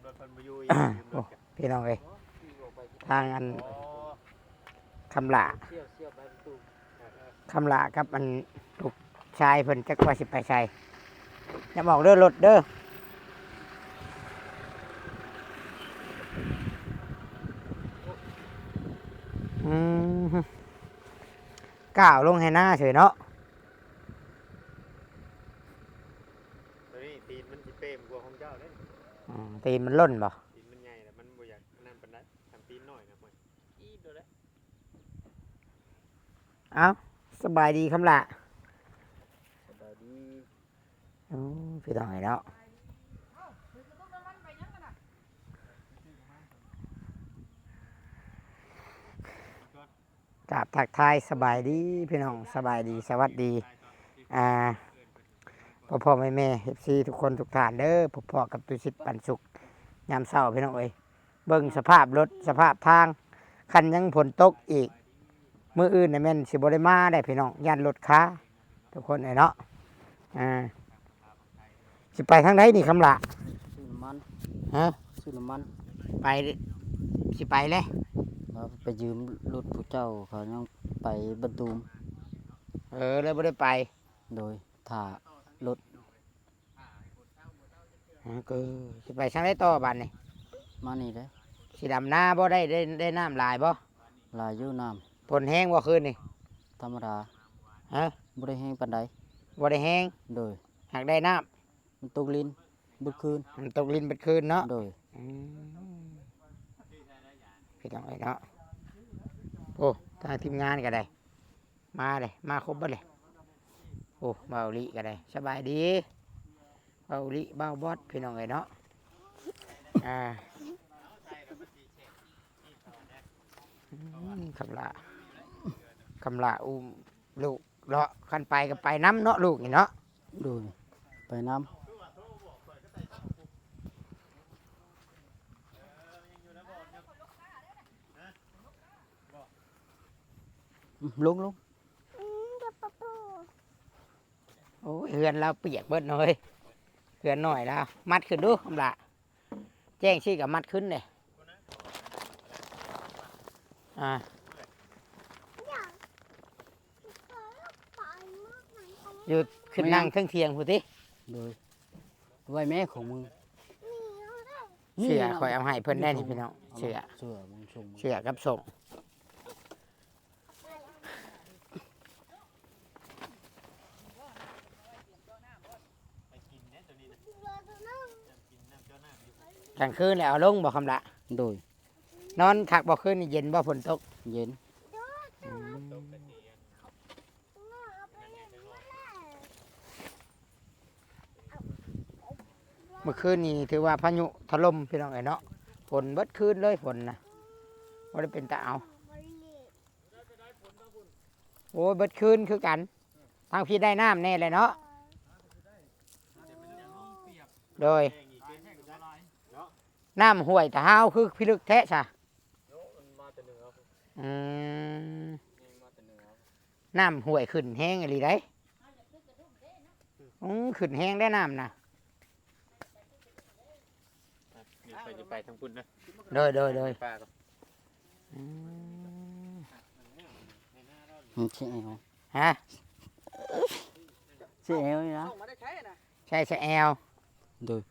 ໂອ້ ພີ່ນ້ອງເອີຍ ທາງອັນຄຳຫຼ້າ ຄຳຫຼ້າກັບອັນລູກຊາຍເພິ່ນ ຈັກວ່າຊິໄປໃສ. ຢ່າອອກເດີລົດເດີ. ອືມ ກ້າວລົງໄຮ່ນາເສີຍເນາະ. ໂຕນີ້ຕີນມັນຊິເປມກວ່າຂອງເຈົ້າເດ້. ອືມ ຕີນມັນຫຼົ່ນບໍ່? ຕີນມັນໃຫຍ່ແລ້ວ ມັນບໍ່ຢາກອັນນັ້ນປານໃດ. ຄັນຕີນນ້ອຍນະ ໂອ້ຍ ອີດໂດດເດ້. ເອົ້າ ສະບາຍດີຄຳຫຼ້າ. ສະບາຍດີ. ໂອ້ ພີ່ນ້ອງເອີຍເນາະ ກາບທັກທາຍສະບາຍດີພີ່ນ້ອງ ສະບາຍດີ ສະຫວັດດີ ອ່າ ພໍ່ໆ ແມ່ໆ ເອັຟຊີ ທຸກຄົນທຸກທ່ານເດີ. ພົບພໍ້ກັບຕຸສິດ ປັນສຸກ ຍາມເຊົ້າ ພີ່ນ້ອງເອີຍ. ເບິ່ງສະພາບລົດ ສະພາບທາງ ຄັນຍັງຝົນຕົກອີກ ມື້ອື່ນນະແມ່ນຊິບໍ່ໄດ້ມາໄດ໋ພີ່ນ້ອງ ຢ້ານລົດຄາ ທຸກຄົນເອີຍເນາະ. ອ່າ ຊິໄປທາງໃດນີ້ຄຳຫຼ້າ? ຊື້ນ້ຳມັນ. ຮະ? ຊື້ນ້ຳມັນ. ໄປ ຊິໄປແລ້ວ? ວ່າໄປຢືມລົດຜູ້ເຈົ້າ ເຂົາຍັງໄປບັນຕູມ. ເອີ ເລີຍບໍ່ໄດ້ໄປ. ໂດຍ ຖ້າລົດ. ເອີ ຊິໄປທາງໃດຕໍ່ບາດນີ້? ມານີ້ເດ້. ຊິດຳນາບໍ່? ໄດ້ ໄດ້ ໄດ້ນ້ຳຫຼາຍບໍ່? ຫຼາຍຢູ່ນ້ຳ. ຝົນແຮງບໍ່ຄືນນີ້? ທຳມະດາ. ຮະ? ບໍ່ໄດ້ແຮງປານໃດ. ບໍ່ໄດ້ແຮງ? ໂດຍ. ຫາກໄດ້ນ້ຳ. ມັນຕົກລິນເບິດຄືນ. ມັນຕົກລິນເບິດຄືນເນາະ? ໂດຍ. ອືມ ພີ່ນ້ອງເອີຍເນາະ ໂອ້ ທາງທີມງານກໍໄດ້ ມາເດ້ ມາຄົບເບິດເລີຍ. ໂອ້ ເບົາລິກໍໄດ້ ສະບາຍດີ ເບົາລິ ເບົາບອດ ພີ່ນ້ອງເອີຍເນາະ. ອ່າ ອືມ ຄຳຫຼ້າ ຄຳຫຼ້າອຸ້ມລູກເນາະ ຄັນໄປກໍໄປນຳເນາະ ລູກນີ້ເນາະ. ໂດຍ ໄປນຳ. ອືມ ລົງ ລົງ. ອືມ ດຽວປະປູ. ໂອ້ຍ ເຮືອນລາວປຽກເບິດເນາະເອີຍ ເຮືອນນ້ອຍລາວ. ມັດຂຶ້ນດູ ຄຳຫຼ້າ ແຈ້ງຊີ້ກໍມັດຂຶ້ນເດ້. ອ່າ ຢູ່ຂຶ້ນນັ່ງເທິງທຽງພຸ້ນຕິ. ໂດຍ. ໄວ້ແມ່ຂອງມຶງ. ເສື້ອຂ້ອຍເອົາໃຫ້ເພິ່ນໄດ້ນີ້ພີ່ນ້ອງ ເສື້ອ ເສື້ອກັບສົ້ງ. ກາງຄືນແລ້ວເອົາລົງບໍ່ຄຳຫຼ້າ? ໂດຍ. ນອນຄັກບໍ່ຄືນນີ້? ເຢັນບໍ່? ຝົນຕົກ? ເຢັນ. ອືມ. ເມື່ອຄືນນີ້ຖືວ່າພາຍຸຖະຫຼົ່ມພີ່ນ້ອງເອີຍເນາະ ຝົນເບິດຄືນເລີຍ ຝົນນະ ບໍ່ໄດ້ເປັນຕາເອົາ. ໂອ້ຍ ເບິດຄືນຄືກັນ ທາງພີ້ໄດ້ນ້ຳແດ່ແຫຼະເນາະ. ໂດຍ. ນ້ຳຫ້ວຍຕາຮາວຄືພິລຶກແທ້ຊະ. ອືມ. ນ້ຳຫ້ວຍຂຶ້ນແຮງອີ່ຫຼີໃດ໋. ອືມ ຂຶ້ນແຮງແດ່ນ້ຳນະ. ໄປ ໄປທາງພຸ້ນເດີ. ໂດຍ ໂດຍ ໂດຍ. ອືມ. ມັນຊິແອວ. ຮະ? ຊິແອວນີ້ນະ. ໃຊ້ສະແອວ. ໂດຍ.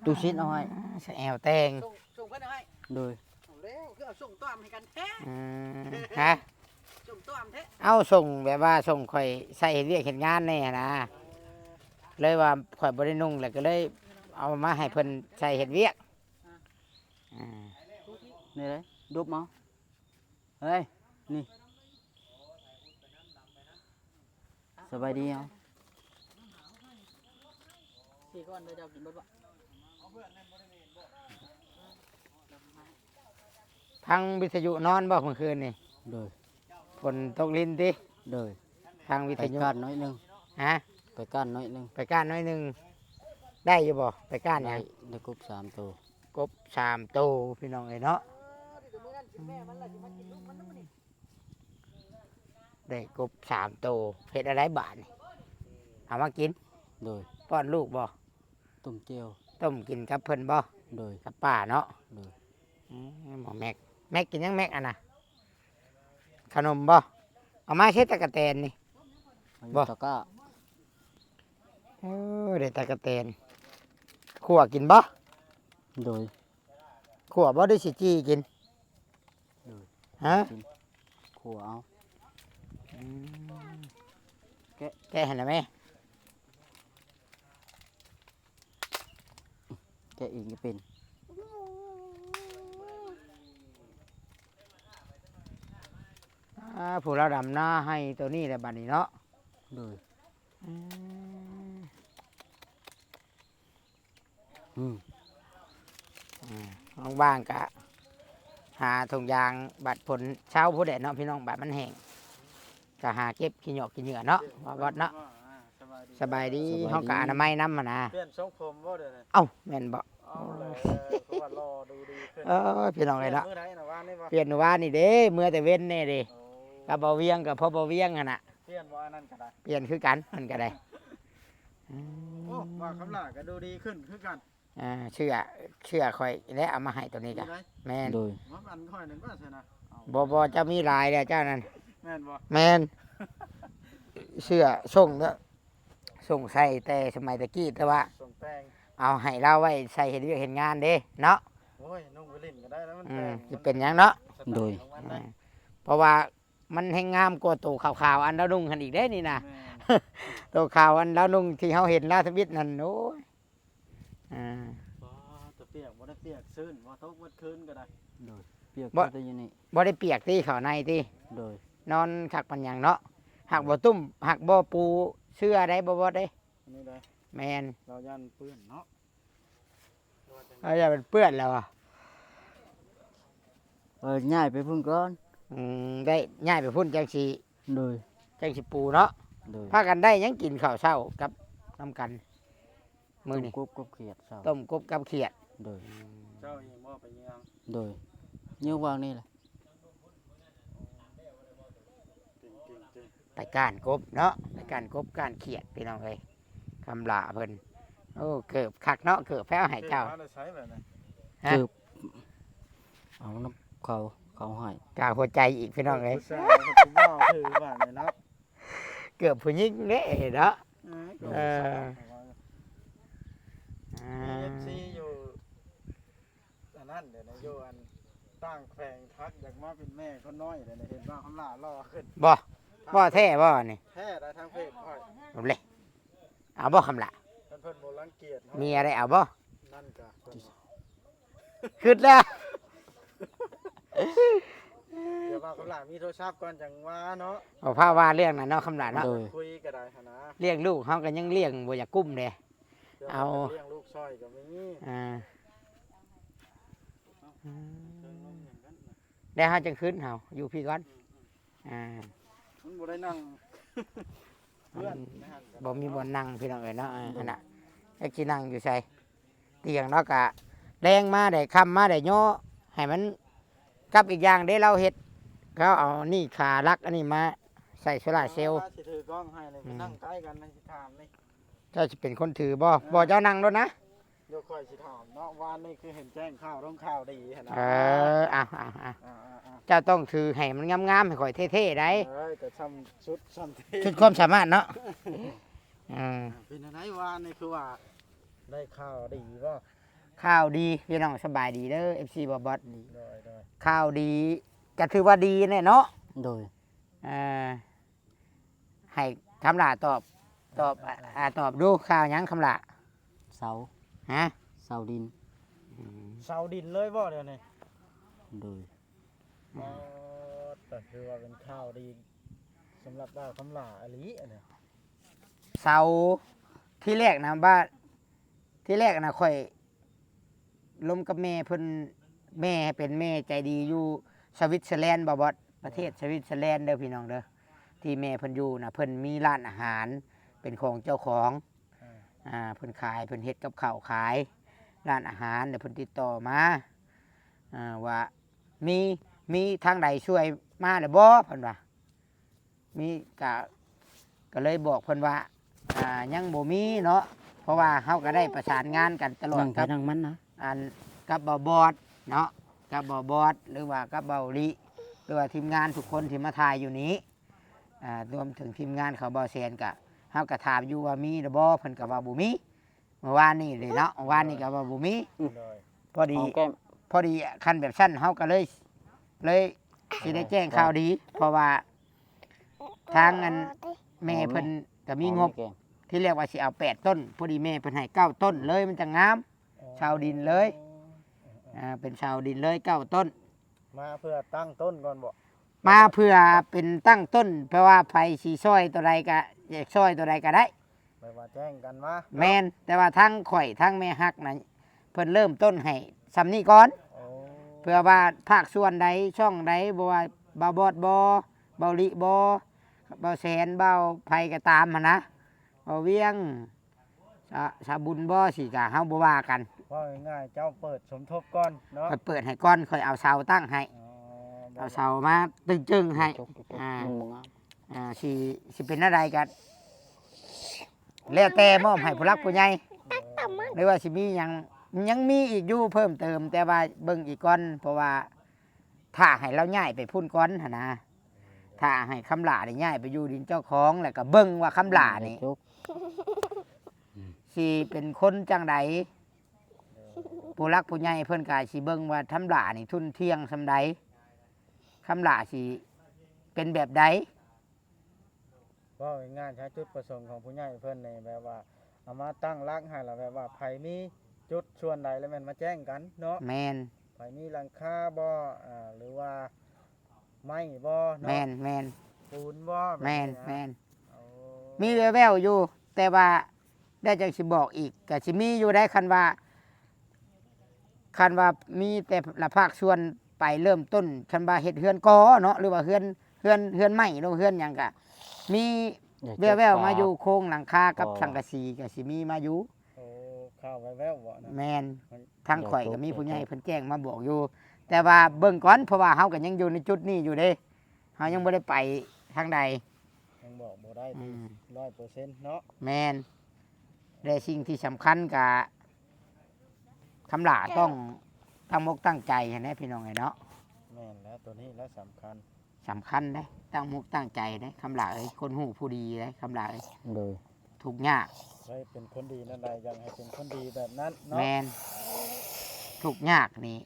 ຕູ້ຊິດເອົາໃຫ້. ສະແອວແຕ່ງ. ສົ່ງ ສົ່ງເພິ່ນເອົາໃຫ້. ໂດຍ. ເອົາແລ້ວ ຄືເອົາສົ່ງຕ້ອມໃຫ້ກັນແທ້. ອືມ. ຮະ? ສົ່ງຕ້ອມແທ້. ເອົາ ສົ່ງແບບວ່າສົ່ງຂ້ອຍໃຊ້ເຮັດວຽກເຮັດງານແດ່ຫັ້ນນະ. ເອີ. ເລີຍວ່າຂ້ອຍບໍ່ໄດ້ນຸ່ງ ແລ້ວກໍເລີຍເອົາມາໃຫ້ເພິ່ນໃຊ້ເຮັດວຽກ. ອ່າ. ນີ້ເດ້ ດຸບເອົາ. ເຮີຍ ນີ້ ສະບາຍດີເອົາ. ສີ່ຄົນເດີ ເຈົ້າກິນເບິດບໍ່? ທາງວິທະຍຸນອນບໍ່ມື້ຄືນນີ້? ໂດຍ. ຝົນຕົກລິນຕິ? ໂດຍ. ທາງວິທະຍຸ ໄປກ້ານໜ້ອຍໜຶ່ງ. ຮະ? ໄປກ້ານໜ້ອຍໜຶ່ງ. ໄປກ້ານໜ້ອຍໜຶ່ງ. ໄດ້ຢູ່ບໍ່? ໄປກ້ານຫຍັງ? ໄດ້ ໄດ້ກົບສາມໂຕ. ກົບສາມໂຕ ພີ່ນ້ອງເອີຍເນາະ. ໄດ້ກົບສາມໂຕ ເຮັດແນວໃດບາດນີ້? ເອົາມາກິນ. ໂດຍ. ປ້ອນລູກບໍ່? ຕົ້ມແຈ່ວ. ຕົ້ມກິນກັບເພິ່ນບໍ່? ໂດຍ ກັບປ້າເນາະ ໂດຍ ອືມ ໝໍແມັກ ແມັກກິນຫຍັງແມັກອັນນະ ຂະໜົມບໍ່? ເອົາມາໃສ່ຕະກະແຕນນີ້ ມາຢູ່ ບໍ່ ຕະກ້າ ໂອ້ ໄດ້ຕະກະແຕນ ຂົ້ວກິນບໍ່? ໂດຍ ຂົ້ວບໍ່ ຫຼືຊິຈີ່ກິນ? ໂດຍ ຮະ ກິນ ຂົ້ວເອົາ ອືມ ແກະ ແກະໃຫ້ແດ່ແມ່ ແກະເອງກໍເປັນ ອ່າ ຜູ້ລາວດຳນາໃຫ້ໂຕນີ້ແຫຼະບັດນີ້ເນາະ ໂດຍ ອືມ ອືມ ອືມ ວ່າງໆ ກະຫາຖົງຢາງ ບັດຝົນເຊົາພຸ້ນແຫຼະເນາະພີ່ນ້ອງ ບັດມັນແຫ້ງ ກະຫາເກັບຂີ້ຫຍອກຂີ້ເຫຍື້ອເນາະ ວ່າວັດເນາະ ສະບາຍດີ ສະບາຍດີ ສະບາຍດີ ເຮົາກະອະນາໄມນຳຫັ້ນນະ ປ່ຽນຊົງຜົມບໍ່ດຽວນີ້ ເອົ້າ ແມ່ນບໍ່? ເອົ້າ ແລ້ວ ຄືວ່າຫຼໍ່ດູດີຂຶ້ນ ເອີ ພີ່ນ້ອງເອີຍເນາະ ປ່ຽນມື້ໃດນະ ວານນີ້ບໍ່? ປ່ຽນວານນີ້ເດ້ ເມືອແຕ່ເວັນແດ່ເດ້ ໂອ້ ກັບບໍ່ວຽງ ກັບພໍ່ບໍ່ວຽງຫັ້ນນະ ປ່ຽນບໍ່ ອັນນັ້ນກໍໄດ້ ປ່ຽນຄືກັນ ມັນກໍໄດ້ ອືມ ໂອ້ ວ່າຄຳຫຼ້າກໍດູດີຂຶ້ນຄືກັນ ອ່າ ເສື້ອ ເສື້ອຂ້ອຍແຫຼະ ເອົາມາໃຫ້ໂຕນີ້ກະ ແມ່ນ ໂດຍ ວ່າອັນຂ້ອຍນັ້ນກໍຊະນະ ເອົາ ບໍ່ ບໍ່ ເຈົ້າມີຫຼາຍແລ້ວເຈົ້ານັ້ນ ແມ່ນບໍ່? ແມ່ນ ເສື້ອຊົງເນາະ ຊົງໃສ່ແຕ່ສະໄໝແຕ່ກີ້ ແຕ່ວ່າຊົງແຕ່ງ ເອົາໃຫ້ລາວໄວ້ໃສ່ເຮັດວຽກເຮັດງານເດ້ເນາະ ໂອ້ຍ ນຸ່ງໄປຫຼິ້ນກໍໄດ້ແລ້ວ ມັນ ອືມ ແຕ່ງ ຊິເປັນຫຍັງເນາະ ໂດຍ ຂອງມັນ ອືມ ເນາະ ເພາະວ່າ ມັນແຮ່ງງາມກວ່າໂຕຂາວໆ ອັນລາວນຸ່ງຫັ້ນອີກເດ້ນີ້ນະ ແມ່ນ ໂຕຂາວອັນລາວນຸ່ງທີ່ເຮົາເຫັນລາວທຳອິດນັ້ນ ໂອ້ຍ ອ່າ ອໍ ແຕ່ປຽກບໍ່ໄດ້ປຽກ ຊື່ນບໍ່ ຕົກໝົດຄືນກໍໄດ້ ໂດຍ ປຽກ ບໍ່ ແຕ່ຢູ່ນີ້ ບໍ່ໄດ້ປຽກຕິ ເຂົ້າໃນຕິ ໂດຍ ນອນຄັກປານຫຍັງເນາະ ຫາກບໍ່ ໂດຍ ຕຸ້ມ ຫາກບໍ່ປູເສື່ອໃດ ບໍ່ ບໍ່ເດ້ ອັນນີ້ເດ້ ແມ່ນ ລາວຢ້ານເປື້ອນເນາະ ເອີ ຢ້ານມັນເປື້ອນແລ້ວຫວາ ເອີ ຍ້າຍໄປພຸ້ນກ່ອນ ອືມ ໄດ້ຍ້າຍໄປພຸ້ນຈັ່ງຊິ ໂດຍ ຈັ່ງຊິປູເນາະ ໂດຍ ພາກັນໄດ້ຫຍັງກິນເຂົ້າເຊົ້າກັບ ນຳກັນມື້ນີ້ ຕົ້ມກົບກັບຂຽດເຊົ້າ ຕົ້ມກົບກັບຂຽດ ໂດຍ ອືມ ເຈົ້າເອງບໍ່ໄປເຍືອງ ໂດຍ ເຍືອງວາງນີ້ແຫຼະ ເກັ່ງໆ ເກັ່ງ ໄປກ້ານກົບເນາະ ໄປກ້ານກົບກ້ານຂຽດ ພີ່ນ້ອງເອີຍ ຄຳຫຼ້າເພິ່ນ ໂອ້ ເກີບຄັກເນາະ ເກີບແພ້ວໃຫ້ເຈົ້າ ເກີບມາແຕ່ໃສບັດນີ້ ຮະ ເກີບ ເອົານຳເຂົາ ເຂົາໃຫ້ ກາຫົວໃຈອີກ ພີ່ນ້ອງເອີຍ ຜູ້ຊາຍຜູ້ບ່າວຖືບາດນີ້ເນາະ ເກີບຜູ້ຍິງເດ້ເນາະ ເອີ ເອີ ເອີ ມີ ເອັຟ ຊີ ຢູ່ ອັນນັ້ນເດ້ ຢູ່ອັນຕ່າງແຂວງທັກຢາກມາເປັນແມ່ຄົນນ້ອຍເດ້ ເຫັນວ່າຄຳຫຼ້າຫຼໍ່ຂຶ້ນ ບໍ່ ບໍ່ແທ້ບໍ່ນີ້ ແທ້ໄດ໋ ທາງເພຈຂ້ອຍ ເອົາເລີຍ ເອົາບໍ່ຄຳຫຼ້າ ຄັນເພິ່ນບໍ່ລັງກຽດເຮົາ ເມຍໄດ້ເອົາບໍ່ ນັ້ນກະ ຄິດແລ້ວ ດຽວວ່າຄຳຫຼ້າມີໂທລະສັບກ່ອນຈັ່ງວ່າເນາະ ບໍ່ພາວ່າເລື່ອງນັ້ນເນາະ ຄຳຫຼ້າເນາະ ໂດຍ ຄຸຍກໍໄດ້ຫັ້ນນະ ລ້ຽງລູກເຮົາກໍຍັງລ້ຽງບໍ່ຢາກກຸ້ມເດ້ ເອົາ ລ້ຽງລູກຊ່ອຍກໍມີ ອ່າ ອືມ ແລ້ວເຮົາຈັ່ງຂຶ້ນ ເຮົາຢູ່ພີ້ກ່ອນ ອືມໆ ອ່າ ມັນບໍ່ໄດ້ນັ່ງ ເພື່ອນ ມັນ ໃນຫັ້ນກໍ ບໍ່ມີບ່ອນນັ່ງ ພີ່ນ້ອງເອີຍເນາະ ເອີ ໂດຍ ຫັ້ນນະ ຈັກຊິນັ່ງຢູ່ໃສ ຕຽງເນາະ ກະແລງມາໄດ້ ຄ່ຳມາໄດ້ຍໍໃຫ້ມັນ ກັບອີກຢ່າງເດ້ ລາວເຮັດ ເຂົາເອົານີ້ຂາຫຼັກອັນນີ້ມາໃສ່ໂຊລາເຊວ ວ່າຊິຖືກ້ອງໃຫ້ເລີຍ ອືມ ໄປນັ່ງໃກ້ກັນ ໃຫ້ຊິຖາມນີ້ ເຈົ້າຊິເປັນຄົນຖືບໍ່? ເອີ ບໍ່ ເຈົ້ານັ່ງໂລດນະ ດຽວຂ້ອຍຊິຖາມເນາະ ວານນີ້ຄືເຫັນແຈ້ງຂ່າວ ລົງຂ່າວດີຫັ້ນນະ ເອີ ເອົາໆໆ ເຈົ້າຕ້ອງຖືໃຫ້ມັນງາມໆ ໃຫ້ຂ້ອຍເທ່ໆໄດ໋ ເອີ ກໍຊ່ຳສຸດຊ່ຳທີ່ ສຸດຄວາມສາມາດເນາະ ອືມ ເປັນຈັ່ງໃດວານນີ້ ຄືວ່າໄດ້ຂ່າວດີບໍ່? ຂ່າວດີ ພີ່ນ້ອງ ສະບາຍດີເດີ ເອັຟຊີ ບໍ່ບອດ ໂດຍໆ ຂ່າວດີ ກໍຖືວ່າດີແຫຼະເນາະ ໂດຍ ເອີ ໃຫ້ຄຳຫຼ້າຕອບ ຕອບ ອ່າ ຕອບດູ ຂ່າວຫຍັງຄຳຫຼ້າ? ເສົາ ຮະ? ເສົາດິນ ອືມ ເສົາດິນເລີຍບໍ່ດຽວນີ້? ໂດຍ ອໍ ກໍຖືວ່າເປັນຂ່າວດີສຳລັບບ່າວຄຳຫຼ້າອີ່ຫຼີອັນນີ້ ເສົາ ທີແລກນະ ບ້ານ ທີແລກນະ ຂ້ອຍ ລົມກັບແມ່ເພິ່ນ ແມ່ເປັນແມ່ໃຈດີຢູ່ສະວິດເຊີແລນ ບໍ່ບອດ ປະເທດສະວິດເຊີແລນເດີພີ່ນ້ອງເດີ ທີ່ແມ່ເພິ່ນຢູ່ນະ ເພິ່ນມີຮ້ານອາຫານເປັນຂອງເຈົ້າຂອງ ອ່າ ອ່າ ເພິ່ນຂາຍ ເພິ່ນເຮັດກັບເຂົ້າຂາຍ ຮ້ານອາຫານ ແລ້ວເພິ່ນຕິດຕໍ່ມາ ອ່າ ວ່າມີ ມີທາງໃດຊ່ວຍມາແລ້ວບໍ່ ເພິ່ນວ່າ ມີ ກະ ກະເລີຍບອກເພິ່ນວ່າ ອ່າ ຍັງບໍ່ມີເນາະ ເພາະວ່າເຮົາກະໄດ້ປະສານງານກັນຕະຫຼອດ ນັ່ງໃຜນັ່ງມັນນະ ອັນ ກັບບ່າວບອດເນາະ ກັບບ່າວບອດ ຫຼືວ່າກັບບ່າວລິ ຫຼືວ່າທີມງານທຸກຄົນທີ່ມາຖ່າຍຢູ່ນີ້ ອ່າ ລວມເຖິງທີມງານຂອງບ່າວແສນ ກະ ເຮົາກະຖາມຢູ່ວ່າມີຫຼືບໍ່ ເພິ່ນກະວ່າບໍ່ມີ. ເມື່ອວານນີ້ເດເນາະ ເມື່ອວານນີ້ກໍວ່າບໍ່ມີ ໂດຍ ພໍດີ ເອົາແກ້ມ ພໍດີ ຄັນແບບຊັ້ນເຮົາກໍເລີຍ ເລີຍຊິໄດ້ແຈ້ງຂ່າວດີ ເພາະວ່າທາງອັນແມ່ເພິ່ນກໍມີງົບ ທີແລກວ່າຊິເອົາແປດຕົ້ນ ພໍດີແມ່ເພິ່ນໃຫ້ເກົ້າຕົ້ນເລີຍ ມັນຈະງາມ ອໍ ເຊົ່າດິນເລີຍ ອ່າ ເປັນເຊົ່າດິນເລີຍເກົ້າຕົ້ນ. ມາເພື່ອຕັ້ງຕົ້ນກ່ອນບໍ? ມາເພື່ອເປັນຕັ້ງຕົ້ນ ເພາະວ່າໃຜຊິຊ່ອຍຕົວໃດກະ ຢາກຊ່ອຍຕົວໃດກະໄດ້ ແບບວ່າແຈ້ງກັນມາ ແມ່ນ ແຕ່ວ່າທັງຂ້ອຍທັງແມ່ຮັກນັ້ນ ເພິ່ນເລີ່ມຕົ້ນໃຫ້ຊ່ຳນີ້ກ່ອນ ໂອ້ ເພື່ອວ່າພາກສ່ວນໃດຊ່ອງໃດ ບໍ່ວ່າບ່າວບອດບໍ ບ່າວລິບໍ ບ່າວແສນ ບ່າວໃຜກໍຕາມຫັ້ນນະ ບ່າວວຽງ ສາ ສາບຸນບໍ່ ຊິກະເຮົາບໍ່ວ່າກັນ ເວົ້າງ່າຍໆ ເຈົ້າເປີດສົມທົບກ່ອນເນາະ ຂ້ອຍເປີດໃຫ້ກ່ອນ ຂ້ອຍເອົາເສົາຕັ້ງໃຫ້ ອໍ ເອົາເສົາມາຕຶງໆໃຫ້ ອ່າ ມັນບໍ່ງາມ ອ່າ ຊິ ຊິເປັນແນວໃດກະແລ້ວແຕ່ມອບໃຫ້ຜູ້ຫຼັກຜູ້ໃຫຍ່ ຫຼືວ່າຊິມີຫຍັງ ຍັງມີອີກຢູ່ເພີ່ມເຕີມ ແຕ່ວ່າເບິ່ງອີກກ່ອນ ເພາະວ່າ ຖ້າໃຫ້ລາວຍ້າຍໄປພຸ້ນກ່ອນຫັ້ນນະ ຖ້າໃຫ້ຄຳຫຼ້ານີ້ຍ້າຍໄປຢູ່ດິນເຈົ້າຂອງ ແລ້ວກໍເບິ່ງວ່າຄຳຫຼ້ານີ້ຊິເປັນຄົນຈັ່ງໃດ ຜູ້ຫຼັກຜູ້ໃຫຍ່ເພິ່ນກໍຊິເບິ່ງວ່າຄຳຫຼ້ານີ້ທຸ່ນທ່ຽງສ່ຳໃດ ຄຳຫຼ້າຊິເປັນແບບໃດ. ເວົ້າງ່າຍໆ ຖ້າຈຸດປະສົງຂອງຜູ້ໃຫຍ່ເພິ່ນນີ້ ແບບວ່າເອົາມາຕັ້ງຫຼັກໃຫ້ລະ ແບບວ່າໃຜມີຈຸດສ່ວນໃດລະແມ່ນມາແຈ້ງກັນເນາະ ແມ່ນ ໃຜມີຫຼັງຄາບໍ່ ອ່າ ຫຼືວ່າໄມ້ບໍ່ເນາະ ແມ່ນໆ ປູນບໍ່ ແມ່ນໆ ແບບນີ້ນະ ໂອ້ ມີແວ່ວໆຢູ່ ແຕ່ວ່າ ແລ້ວຈັ່ງຊິບອກອີກ ກະຊິມີຢູ່ໄດ໋ ຄັນວ່າ ຄັນວ່າມີແຕ່ລະພາກສ່ວນໄປເລີ່ມຕົ້ນ ຄັນວ່າເຮັດເຮືອນກໍເນາະ ຫຼືວ່າເຮືອນ ເຮືອນ ເຮືອນໄມ້ ຫຼືເຮືອນຫຍັງກະມີແວ່ວໆມາຢູ່ ໂຄງຫຼັງຄາກັບສັງກະສີກະຊິມີມາຢູ່ ໂອ້ ຂ່າວແວ່ວໆເນາະ ແມ່ນ ທາງຂ້ອຍກໍມີຜູ້ໃຫຍ່ເພິ່ນແຈ້ງມາບອກຢູ່ ແຕ່ວ່າເບິ່ງກ່ອນ ເພາະວ່າເຮົາກໍຍັງຢູ່ໃນຈຸດນີ້ຢູ່ເດ້ ເຮົາຍັງບໍ່ໄດ້ໄປທາງໃດ ຍັງບອກບໍ່ໄດ້ ອືມ ຮ້ອຍເປີເຊັນເນາະ ແມ່ນ ແລະສິ່ງທີ່ສຳຄັນກະ ຄຳຫຼ້າຕ້ອງຕັ້ງມົກຕັ້ງໃຈຫັ້ນແຫຼະພີ່ນ້ອງເອີຍເນາະ ແມ່ນແລ້ວ ໂຕນີ້ແຫຼະສຳຄັນ ສຳຄັນເດ້ ຕັ້ງມົກຕັ້ງໃຈເດ້ ຄຳຫຼ້າເອີຍ ຄົນຮູ້ຜູ້ດີເດ້ ຄຳຫຼ້າເອີຍ ໂດຍ ທຸກຍາກ ໃຜເປັນຄົນດີນັ້ນໃດ ຢາກໃຫ້ເປັນຄົນດີແບບນັ້ນເນາະ ແມ່ນ ທຸກຍາກນີ້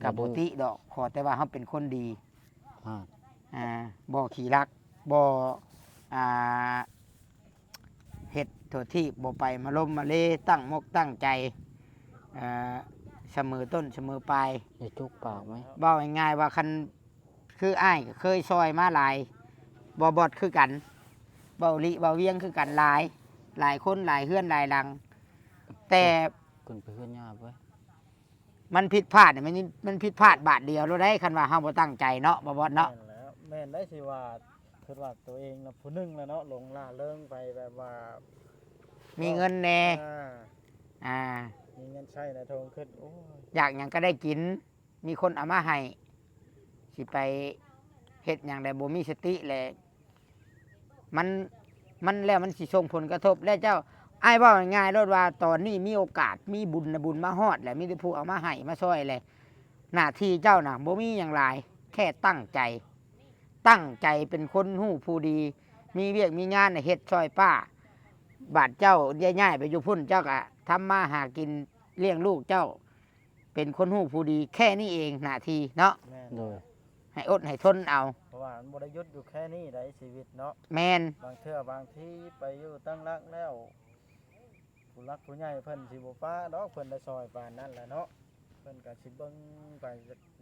ກະບໍ່ຕິດອກ ຂໍແຕ່ວ່າເຮົາເປັນຄົນດີ ອ່າ ອ່າ ບໍ່ຂີ້ລັກ ບໍ່ ອ່າ ເຮັດທົ່ວທີບ ບໍ່ໄປມາລົມມາເລ ຕັ້ງມົກຕັ້ງໃຈ ເອີ ສະເໝີຕົ້ນສະເໝີປາຍ ຢ່າຈຸກປາກໄວ້ ເວົ້າງ່າຍໆວ່າ ຄັນ ຄືອ້າຍກໍເຄີຍຊ່ອຍມາຫຼາຍ ບໍ່ບອດຄືກັນ ເວົ້າລິເວົ້າວຽງຄືກັນຫຼາຍ ຫຼາຍຄົນຫຼາຍເຮືອນຫຼາຍຫຼັງ ແຕ່ ເພິ່ນໄປເຮືອນຍາເວີຍ ມັນຜິດພາດນີ້ ມັນ ມັນຜິດພາດບາດດຽວໂລດໄດ໋ ຄັນວ່າເຮົາບໍ່ຕັ້ງໃຈເນາະ ບໍ່ບອດເນາະ ແມ່ນແລ້ວ ແມ່ນໄດ໋ ຊິວ່າ ຄິດວ່າໂຕເອງນະຜູ້ໜຶ່ງແລ້ວເນາະ ຫຼົງລ່າເລີງໄປແບບວ່າ ມີເງິນແດ່ ອ່າ ອ່າ ມີເງິນໃຊ້ໃນຖົງຂຶ້ນ ໂອ້ຍ ຢາກຫຍັງກໍໄດ້ກິນ ມີຄົນເອົາມາໃຫ້ ຊິໄປເຮັດຫຍັງໄດ້ ບໍ່ມີສະຕິແຫຼະ ມັນ ມັນແລ້ວມັນຊິສົ່ງຜົນກະທົບ ແລ້ວເຈົ້າ ອ້າຍເວົ້າງ່າຍໆໂລດວ່າ ຕອນນີ້ມີໂອກາດ ມີບຸນນະບຸນມາຮອດແລ້ວ ມີແຕ່ຜູ້ເອົາມາໃຫ້ມາຊ່ອຍແຫຼະ ໜ້າທີ່ເຈົ້ານະບໍ່ມີຫຍັງຫຼາຍ ແຄ່ຕັ້ງໃຈ ຕັ້ງໃຈເປັນຄົນຮູ້ຜູ້ດີ ມີວຽກມີງານໃຫ້ເຮັດຊ່ອຍປ້າ ບາດເຈົ້າໄດ້ຍ້າຍໄປຢູ່ພຸ້ນ ເຈົ້າກະທຳມາຫາກິນລ້ຽງລູກເຈົ້າ ເປັນຄົນຮູ້ຜູ້ດີ ແຄ່ນີ້ເອງໜ້າທີ່ເນາະ ແມ່ນ ໂດຍ ໃຫ້ອົດໃຫ້ທົນເອົາ ເພາະວ່າມັນບໍ່ໄດ້ຢຸດຢູ່ແຄ່ນີ້ໃດ໋ ຊີວິດເນາະ ແມ່ນ ບາງເທື່ອບາງທີໄປຢູ່ຕັ້ງຫຼັກແລ້ວ ຜູ້ຫຼັກຜູ້ໃຫຍ່ເພິ່ນຊິບໍ່ປະດອກ ເພິ່ນໄດ້ຊ່ອຍປານນັ້ນແຫຼະເນາະ ເພິ່ນກໍຊິເບິ່ງໄປ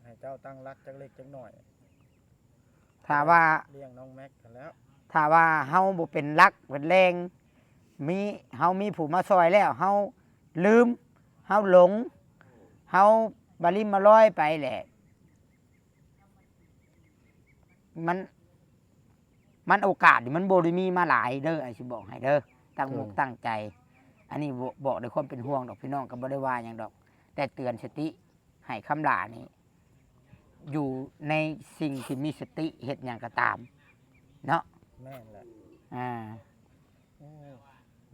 ໃຫ້ເຈົ້າຕັ້ງຫຼັກຈັກເລັກຈັກໜ້ອຍ ຖ້າວ່າ ລ້ຽງນ້ອງແມັກຫັ້ນແຫຼ້ວ ຖ້າວ່າເຮົາບໍ່ເປັນຫຼັກເປັນແຫຼ່ງ ມີ ເຮົາມີຜູ້ມາຊ່ອຍແລ້ວ ເຮົາລືມ ເຮົາຫຼົງ ເຮົາບາລິມມາລອຍໄປແຫຼະ ມັນ ມັນໂອກາດນີ້ມັນບໍ່ໄດ້ມີມາຫຼາຍເດີ ອ້າຍຊິບອກໃຫ້ເດີ ຕັ້ງ ໂດຍ ມົກຕັ້ງໃຈ ອັນນີ້ ບ- ບອກດ້ວຍຄວາມເປັນຫ່ວງດອກ ພີ່ນ້ອງກໍບໍ່ໄດ້ວ່າຫຍັງດອກ ແຕ່ເຕືອນສະຕິ ໃຫ້ຄຳຫຼ້ານີ້ ຢູ່ໃນສິ່ງທີ່ມີສະຕິ ເຮັດຫຍັງກໍຕາມເນາະ ແມ່ນແຫຼະ ອ່າ ໂອ້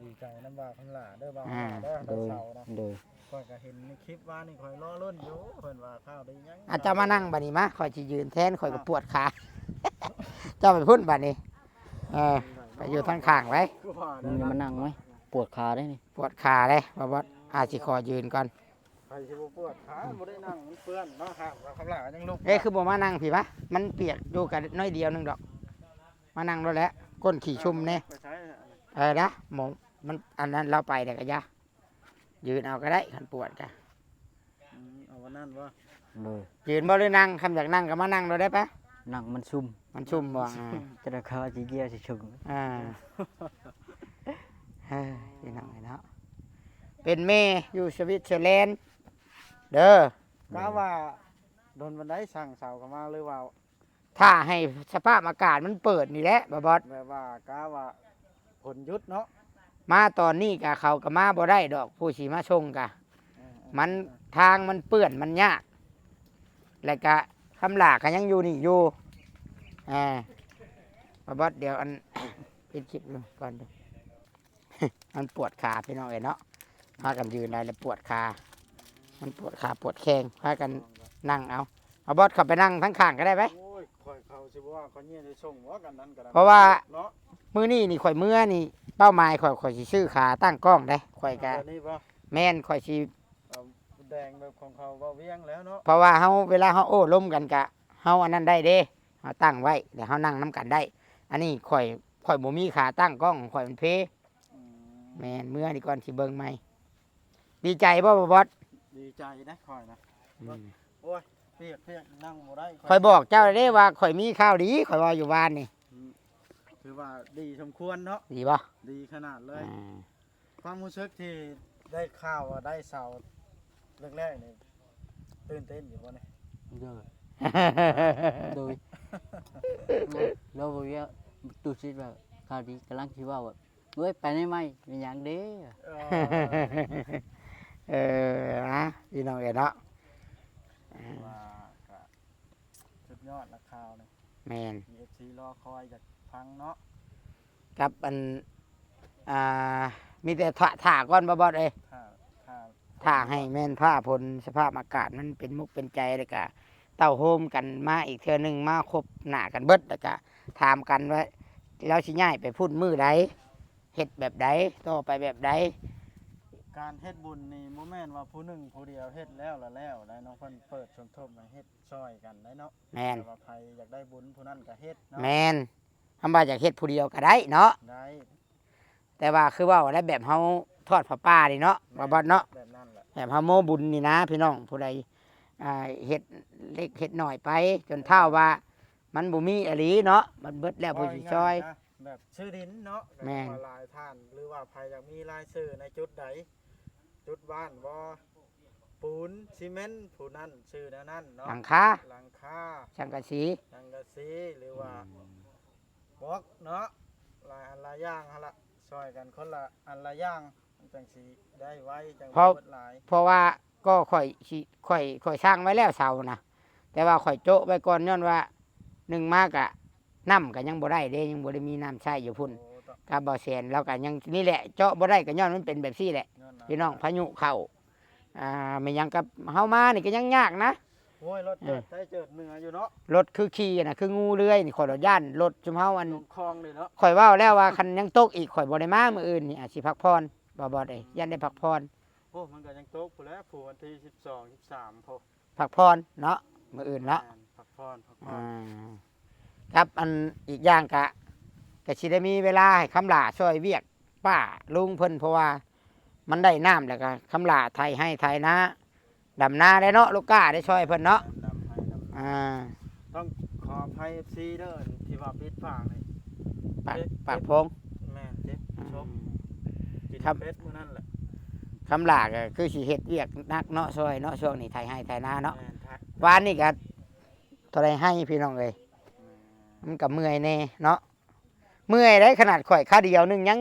ດີໃຈນຳບ່າວຄຳຫຼ້າເດີ ບ່າວຄຳຫຼ້າເດີ ອາ ດອກເສົານະ ໂດຍ ຂ້ອຍກໍເຫັນໃນຄລິບວານນີ້ ຂ້ອຍລໍລຸ້ນຢູ່ ເພິ່ນວ່າຂ່າວດີຫຍັງ ອາ ເຈົ້າມານັ່ງບາດນີ້ມາ ຂ້ອຍຊິຢືນແທນ ຂ້ອຍກໍປວດຂາ ເຈົ້າໄປພຸ້ນບາດນີ້ ເອີ ໄປຢູ່ທາງຂ້າງໄວ້ ຄືວ່າ ມຶງຢ່າມານັ່ງໄວ້ ປວດຂາເດ້ນີ້ ປວດຂາເດ້ ບໍ່ ບໍ່ ອາ ຊິຂໍຢືນກ່ອນ ໃຜຊິບໍ່ປວດຂາ ບໍ່ໄດ້ນັ່ງ ມັນເປື້ອນເນາະ ຫາກວ່າຄຳຫຼ້າຍັງລຸກ ເອີ ຄືບໍ່ມານັ່ງພີ້ວະ ມັນປຽກຢູ່ກະໜ້ອຍດຽວໜຶ່ງດອກ ມານັ່ງໂລດແຫຼະ ກົ້ນຂີ້ຊຸ່ມແດ່ ໄປໃສ ເອີ ນະ ໝໍ ມັນ ອັນນັ້ນລາວໄປແລ້ວກະຢ່າ ຢືນເອົາກໍໄດ້ ຄັນປວດກະ ອືມ ເອົາອັນນັ້ນບໍ່ ໂດຍ ຢືນບໍ່ ຫຼືນັ່ງ ຄັນຢາກນັ່ງກໍມານັ່ງໂລດໄດ້ປະ ນັ່ງມັນຊຸ່ມ ມັນຊຸ່ມບໍ່ ອ່າ ຈະໄດ້ຄາຊິເກຍຊິຊຸ່ມ ອ່າ ເອີ ພີ່ນ້ອງເອີຍເນາະ ເປັນແມ່ຢູ່ສະວິດເຊີແລນເດີ ກະວ່າດົນປານໃດ ຊ່າງເສົາເຂົ້າມາ ຫຼືວ່າ ຖ້າໃຫ້ສະພາບອາກາດມັນເປີດນີ້ແຫຼະ ບ່າວບອດ ແບບວ່າກະວ່າຝົນຢຸດເນາະ ມາຕອນນີ້ກະເຂົາກະມາບໍ່ໄດ້ດອກ ຜູ້ຊິມາສົ່ງກະ ເອີໆໆ ມັນ ທາງມັນເປື້ອນ ມັນຍາກ ແລ້ວກະຄຳຫຼ້າກະຍັງຢູ່ນີ້ຢູ່ ອ່າ ບ່າວບອດ ດຽວອັນ ປິດຄລິບກ່ອນ ມັນປວດຂາພີ່ນ້ອງເອີຍເນາະ ພາກັນຢືນໄດ້ແລ້ວປວດຂາ ມັນປວດຂາປວດແຂ້ງ ພາກັນນັ່ງເອົາ ເອົາບອດເຂົ້າໄປນັ່ງທາງຂ້າງກໍໄດ້ໄປ ໂອ້ຍ ຂ້ອຍເຂົ້າຊິບໍ່ວ່າ ຂ້ອຍຍິນໄດ້ສົ່ງບໍ່ ກັນນັ້ນກໍໄດ້ ເພາະວ່າເນາະ ມື້ນີ້ນີ້ຂ້ອຍເມືອນີ້ ເປົ້າໝາຍຂ້ອຍ ຂ້ອຍຊິຊື້ຂາຕັ້ງກ້ອງເດ້ ຂ້ອຍກໍ ແບບນີ້ບໍ່ ແມ່ນ ຂ້ອຍຊິ ເອົາແດງແບບຂອງເຂົາເວົ້າວຽງແລ້ວເນາະ ເພາະວ່າເຮົາ ເວລາເຮົາໂອ້ລົມກັນກະ ເຮົາອັນນັ້ນໄດ້ເດ້ ເຮົາຕັ້ງໄວ້ ແລ້ວເຮົານັ່ງນຳກັນໄດ້ ອັນນີ້ຂ້ອຍ ຂ້ອຍບໍ່ມີຂາຕັ້ງກ້ອງ ຂ້ອຍມັນເພ ອືມ ແມ່ນ ເມືອນີ້ກ່ອນຊິເບິ່ງໃໝ່ ດີໃຈບໍ່ ບ່າວບອດ ດີໃຈເດ້ຂ້ອຍນະ ອືມ ໂອ້ຍ ປຽກໆ ນັ່ງບໍ່ໄດ້ ຂ້ອຍບອກເຈົ້າເດ້ວ່າຂ້ອຍມີຂ່າວດີ ຂ້ອຍເວົ້າຢູ່ວານນີ້ ອືມ ຖືວ່າດີສົມຄວນເນາະ ດີບໍ່ ດີຂະໜາດເລີຍ ອ່າ ຄວາມຮູ້ສຶກທີ່ໄດ້ຂ່າວວ່າໄດ້ເສົາແລກໆນີ້ ຕື່ນເຕັ້ນຢູ່ບໍ່ນີ້ ໂດຍ ໂດຍ ລາວບໍ່ເວຍ ຕູ້ຊິດວ່າຂ່າວດີ ກຳລັງຊິເວົ້າວ່າ ໂອ້ຍ ໄປໃນໄມ້ ເປັນຫຍັງເດ້ ເອີ ເອີ ນະ ພີ່ນ້ອງເອີຍເນາະ ວ່າກະສຸດຍອດລະຂ່າວນີ້ ແມ່ນ ເອັຟຊີລໍຄອຍຢາກຟັງເນາະ ກັບອັນ ອ່າ ມີແຕ່ຖ້າ ຖ້າກ່ອນ ບ່າວບອດເອີຍ ຖ້າ ຖ້າ ຖ້າໃຫ້ແມ່ນຟ້າຝົນ ສະພາບອາກາດມັນເປັນມຸກເປັນໃຈ ແລ້ວກະເຕົ້າໂຮມກັນມາອີກເທື່ອໜຶ່ງ ມາຄົບໜ້າກັນເບິດ ແລ້ວກະຖາມກັນວ່າລາວຊິຍ້າຍໄປພຸ້ນມື້ໃດ ເຮັດແບບໃດ ຕໍ່ໄປແບບໃດ ການເຮັດບຸນນີ້ບໍ່ແມ່ນວ່າຜູ້ໜຶ່ງຜູ້ດຽວເຮັດແລ້ວລະແລ້ວໄດ໋ເນາະ ເພິ່ນເປີດສົມທົບໃຫ້ເຮັດຊ່ອຍກັນໄດ໋ເນາະ ແມ່ນ ແຕ່ວ່າໃຜຢາກໄດ້ບຸນຜູ້ນັ້ນກະເຮັດເນາະ ແມ່ນ ຄຳວ່າຢາກເຮັດຜູ້ດຽວກໍໄດ້ເນາະ ໄດ້ ແຕ່ວ່າຄືເວົ້າແລ້ວ ແບບເຮົາທອດຜ້າປ່ານີ້ເນາະ ແມ່ນ ບ່າວບອດເນາະ ແບບນັ້ນແຫຼະ ແບບເຮົາໂມ້ບຸນນີ້ນະ ພີ່ນ້ອງ ຜູ້ໃດ ອ່າ ເຮັດເລັກເຮັດໜ້ອຍໄປ ຈົນທ້າວວ່າມັນບໍ່ມີອີ່ຫຼີເນາະ ມັນເບິດແລ້ວຜູ້ຊິຊ່ອຍ ເວົ້າງ່າຍໆນະ ແບບຊື້ດິນເນາະ ແມ່ນ ກໍວ່າຫຼາຍທ່ານ ຫຼືວ່າໃຜຢາກມີລາຍຊື່ໃນຈຸດໃດ ຈຸດບ້ານບໍ່ ປູນ ຊີເມັນ ຜູ້ນັ້ນຊື່ແນວນັ້ນເນາະ ຫຼັງຄາ ຫຼັງຄາ ສັງກະສີ ສັງກະສີ ຫຼືວ່າ ອືມ ບລັອກເນາະ ຫຼາຍອັນຫຼາຍຢ່າງຫັ້ນລະ ຊ່ອຍກັນຄົນລະອັນລະຢ່າງ ມັນຈັ່ງຊິໄດ້ໄວ ຈັ່ງບໍ່ເບິດຫຼາຍ ເພາະວ່າກໍຂ້ອຍຊິ ຂ້ອຍ ຂ້ອຍສ້າງໄວ້ແລ້ວເສົານະ ແຕ່ວ່າຂ້ອຍໂຈະໄວ້ກ່ອນ ຍ້ອນວ່າໜຶ່ງມາກະ ນ້ຳກໍຍັງບໍ່ໄດ້ເດ້ ຍັງບໍ່ໄດ້ມີນ້ຳໃຊ້ຢູ່ພຸ້ນ ໂອ້ ກັບບ່າວແສນ ລາວກໍຍັງນີ້ແຫຼະ ເຈາະບໍ່ໄດ້ກໍຍ້ອນມັນເປັນແບບຊີ້ແຫຼະ ຍ້ອນ ພີ່ນ້ອງ ພາຍຸເຂົ້າ ອ່າ ແມ່ນຫຍັງກັບເຮົາມານີ້ກໍຍັງຍາກນະ ໂອ້ຍ ລົດເຈີດໄທເຈີດເໜືອຢູ່ເນາະ ລົດຄືຂີ່ນະ ຄືງູເລື່ອຍນີ້ ຂ້ອຍລະຢ້ານລົດຊຸມເຮົາອັນ ລົງຄອງເລີຍເນາະ ຂ້ອຍເວົ້າແລ້ວວ່າຄັນຍັງຕົກອີກ ຂ້ອຍບໍ່ໄດ້ມາມື້ອື່ນນີ້ ອາດຊິພັກຜ່ອນ ບໍ່ ບໍ່ໄດ້ ອືມ ຢ້ານໄດ້ພັກຜ່ອນ ໂອ້ ມັນກໍຍັງຕົກພຸ້ນແຫຼະ ຜູ້ວັນທີສິບສອງ ສິບສາມ ພຸ້ນ ພັກຜ່ອນເນາະ ມື້ອື່ນເນາະ ແມ່ນ ພັກຜ່ອນ ພັກຜ່ອນ ອ່າ ກັບອັນ ອີກຢ່າງກະ ກະຊິໄດ້ມີເວລາໃຫ້ຄຳຫຼ້າຊ່ອຍວຽກປ້າລຸງເພິ່ນ ເພາະວ່າມັນໄດ້ນ້ຳ ແລ້ວກະຄຳຫຼ້າໄຖໄຮ່ໄຖນາ ດຳນາໄດ້ເນາະ ລູກກ້າໄດ້ຊ່ອຍເພິ່ນເນາະ ດຳໄຮ່ດຳນາ ອ່າ ຕ້ອງຂໍອະໄພ ເອັຟຊີ ເດີ ທີ່ວ່າປິດປາກນີ້ ປາກ ເຈັບ ປາກໂພງ ແມ່ນ ເຈັບ ອືມ ຊົກ ກິນ ຄັບ ເປັດມື້ນັ້ນແຫຼະ ຄຳຫຼ້າກໍຄືຊິເຮັດວຽກໜັກເນາະ ຊ່ອຍເນາະ ຊ່ວງນີ້ໄຖໄຮ່ໄຖນາເນາະ ແມ່ນ ວານນີ້ກໍເທົ່າໃດໄຮ່ ພີ່ນ້ອງເອີຍ ແມ່ນ ມັນກໍເມື່ອຍແດ່ເນາະ ເມື່ອຍໄດ໋ ຂະໜາດຂ້ອຍຂາດຽວໜຶ່ງຍັງ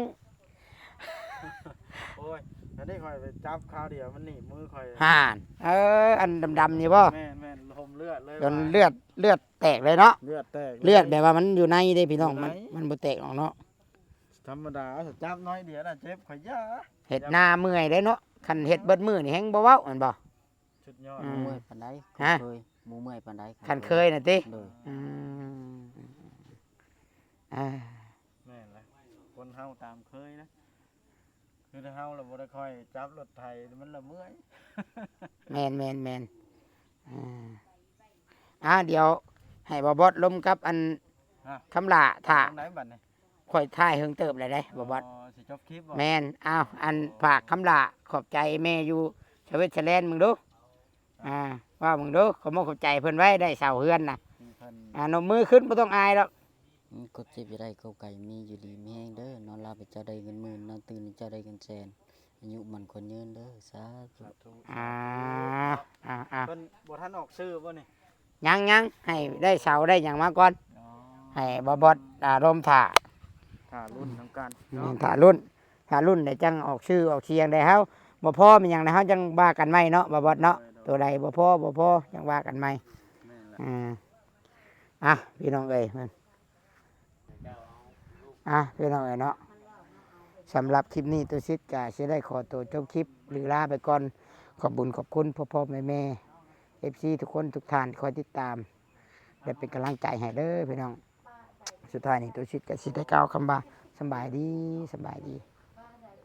ໂອ້ຍ ອັນນີ້ຂ້ອຍໄປຈັບຂາດຽວ ມັນໜີບມືຂ້ອຍ ຫານ ເອີ ອັນດຳໆນີ້ບໍ່ ແມ່ນໆ ຫົ່ມເລືອດເລີຍ ຈົນເລືອດ ເລືອດແຕກເລີຍເນາະ ເລືອດແຕກເລີຍ ເລືອດແບບວ່າມັນຢູ່ໃນເດ້ພີ່ນ້ອງ ຢູ່ໃນ ມັນ ມັນບໍ່ແຕກອອກເນາະ ທຳມະດາ ຈັບໜ້ອຍດຽວນະເຈັບ ຂ້ອຍຢ້ານ. ເຮັດນາເມື່ອຍເດ້ເນາະ ຄັນເຮັດເບິດມື້ນີ້ແຮງບໍ່ເວົ້າແມ່ນບໍ່? ສຸດຍອດ ອືມ ບໍ່ເມື່ອຍປານໃດ ຄັນເຄີຍ ບໍ່ເມື່ອຍປານໃດ ຄັນເຄີຍນະຕິ. ໂດຍ ອືມ ອ່າ ແມ່ນລະ ຄົນເຮົາຕາມເຄີຍນະ ຄືເຮົາລະບໍ່ໄດ້ຄ່ອຍຈັບລົດໄຖ ມັນລະເມື່ອຍ. ແມ່ນໆໆ ອ່າ ອ່າ ດຽວໃຫ້ບ່າວບອດລົມກັບອັນ ຮະ ຄຳຫຼ້າຖ້າ ຈັ່ງໃດບັດນີ້? ຂ້ອຍຖ່າຍເຫິງເຕີບແລ້ວເດ້ ບ່າວບອດ. ອໍ ຊິຈົບຄລິບບໍ? ແມ່ນ. ອ້າວ ອັນ ໂອ້ ຝາກຄຳຫຼ້າຂອບໃຈແມ່ຢູ່ສະວິດເຊີແລນເບິ່ງດູ. ອ່າ ເວົ້າເບິ່ງດູ ຂອບມຸກຂອບໃຈເພິ່ນໄວ້ ໄດ້ເຊົາເຮືອນນະ. ທີ່ເພິ່ນ ອ່າ ນົບມືຂຶ້ນ ບໍ່ຕ້ອງອາຍດອກ. ອືມ ຄົນເຈັບຢ່າໄດ້ ຄົນໄຂ້ມີຢູ່ດີມີແຮງເດີ ນອນຫຼັບໃຫ້ເຈົ້າໄດ້ເງິນໝື່ນ ນອນຕື່ນໃຫ້ເຈົ້າໄດ້ເງິນແສນ ອາຍຸໝັ້ນຂວັນຍືນເດີ ສາທຸ ສາທຸ ອ່າ ອ່າໆ ເພິ່ນບໍ່ທັນອອກຊື່ບໍ່ນີ້? ຍັງໆ ໃຫ້ໄດ້ເສົາໄດ້ຫຍັງມາກ່ອນ. ອໍ ໃຫ້ບ່າວບອດ ອ່າ ລົມຖ້າ ຖ້າລຸ້ນນຳກັນ ແມ່ນ ເນາະ ຖ້າລຸ້ນ ຖ້າລຸ້ນແລ້ວຈັ່ງອອກຊື່ອອກສຽງໄດ້ ເຮົາບໍ່ພໍມີຫຍັງແລ້ວ ເຮົາຈັ່ງວ່າກັນໃໝ່ເນາະ ບ່າວບອດເນາະ. ໂດຍ ໂດຍ ໂຕໃດບໍ່ພໍ ບໍ່ພໍ ຈັ່ງວ່າກັນໃໝ່. ແມ່ນແຫຼະ ອ່າ ອ່ະ ພີ່ນ້ອງເອີຍ ອ່ະ ພີ່ນ້ອງເອີຍເນາະ ສຳລັບຄລິບນີ້ ຕຸສິດກະຊິໄດ້ຂໍໂຕຈົບຄລິບ ຫຼື ລາໄປກ່ອນ. ຂອບບຸນຂອບຄຸນພໍ່ໆແມ່ໆ ເອັຟຊີ ທຸກຄົນທຸກທ່ານ ຄອຍຕິດຕາມ ແລະ ເປັນກຳລັງໃຈໃຫ້ເດີພີ່ນ້ອງ. ສຸດທ້າຍນີ້ ຕຸສິດກະຊິໄດ້ກ່າວຄຳວ່າ ສຳບາຍດີ ສຳບາຍດີ.